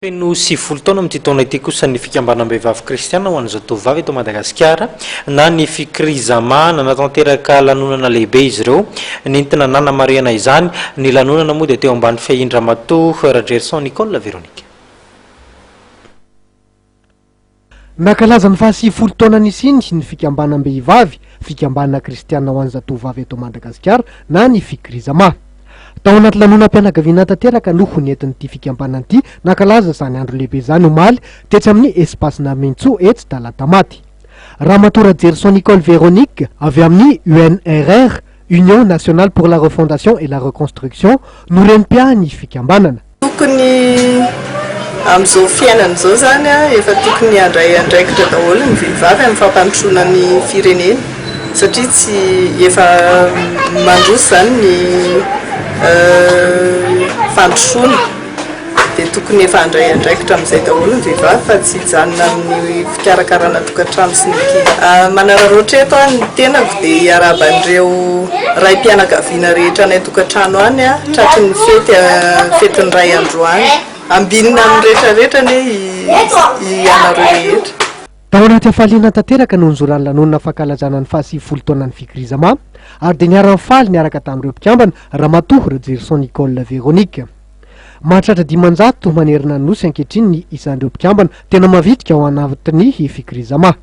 Feno 90 taona amin'ity taona ity kosa ny fikambanam-behivavy kristiana ho an'ny zatovovavy eto Madagasikara na ny Fikrizama. Nanatanteraka lanonana lehibe izy ireo nentina nanamarihana izany. Ny lanonana moa dia teo ambany fiahian-dRamatoa Rajerison Nicole Véronique. Nankalaza ny faha-90 taona nisiany ny fikambanam-behivavy, Fikambanana Kristiana ho an'ny Zatovovavy eto Madagasikara na ny Fikrizama. Tao anaty lanonam-pianakaviana tanteraka no nentin'ity fikambanana ity nankalaza izany andro lehibe izany omaly tetsy amin'ny Espace Namintsoa etsy Talatamaty. Ramatoa Rajerison Nicole Véronique avy amin'ny UNRR, Union Nationale pour la Refondation et la Reconstruction, no renim-piahy ny fikambanana. Tokony amin'izao fiainana izao izany efa tokony handray andraikitra daholo ny vehivavy amin'ny fampandrosoana ny firenena satria tsy efa mandroso izany ny fandrosoana dia tokony efa handray andraikitra amin'izay daholo ny vehivavy fa tsy hijanona amin'ny fikarakarana tokantrano sy ny ankizy. Manararaotra eto aho ny tenako dia hiarahaba an'ireo raim-pianakaviana rehetra any an-tokantrano any tratry ny fety fetin'ny ray androany. Ambinina amin'ny rehetra rehetra anie ianareo rehetra. Tao anaty hafaliana tanteraka no nizoran'ny lanonana fankalazana ny faha-90 taonan'ny Fikrizama ary dia niara-nifaly niaraka tamin'ireo mpikambana Ramatoa Rajerison Nicole Véronique. Mahatratra 500 manerana ny Nosy ankehitriny ny isan'ireo mpikambana tena mavitrika ao anatin'ny Fikrizama.